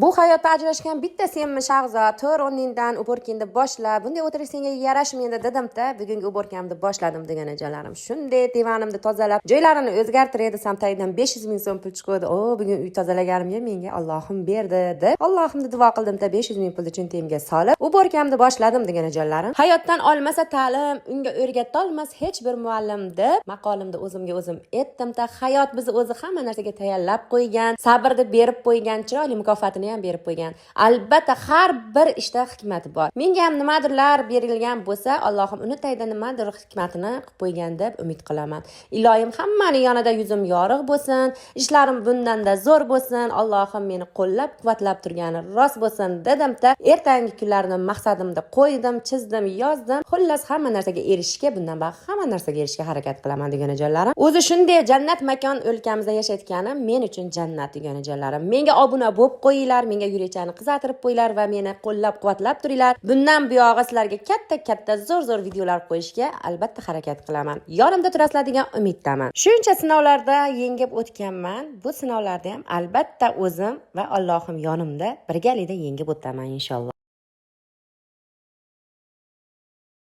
Bu hayotda ajrashgan bitta senmi, Shahzod? Tur o'rningdan, уборка ngni boshla, bunday o'tirish senga yarashmaydi, dedimda, bugungi уборка mni boshladim, dugonajonlarim. Shunday divanimni tozalab, joylarini o'zgartiray desam, tagidan 500 000 so'm pul chiqdi. O, bugun uy tozalaganimga menga Allohim berdi, deb Allohimni duo qildimda, 500 000 pulni cho'ntagimga solib, уборка mni boshladim, dugonajonlarim. Hayotdan olmasa ta'lim, unga o'rgatolmas hech bir muallim, deb maqolimni o'zimga o'zim aytdimda. Hayot bizni o'zi hamma narsaga tayyorlab qo'ygan, sabrni berib qo'ygan, chiroyli mukofotini ham berib qo'ygan. Albatta, har bir ishda hikmati bor. Menga ham nimadirlar berilgan bo'lsa, Allohim uni tagida nimadir hikmatini qilib qo'ygan deb umid qilaman. Iloyim, hammani yonida yuzim yorug' bo'lsin, ishlarim bundanda zo'r bo'lsin, Allohim meni qo'llab quvvatlab turgani rost bo'lsin, dedimda, ertangi kunlarni maqsadimni qo'ydim, chizdim, yozdim. Xullas, hamma narsaga erishishga, bundan buyoq hamma narsaga erishishga harakat qilaman, dugonajonlarim. O'zi shunday jannat makon o'lkamizda yashayotganim men uchun jannat, dugonajonlarim. Menga obuna bo'lib qo'yinglar, menga yurakchani qizartirib qo'yinglar va meni qo'llab quvvatlab turinglar. Bundan buyog'i sizlarga katta katta, zo'r zo'r videolar qo'yishga albatta harakat qilaman. Yonimda turasizlar degan umiddaman. Shuncha sinovlarda yengib o'tganman, bu sinovlarda ham albatta o'zim va Allohim yonimda, birgalikda yengib o'taman, inshaalloh.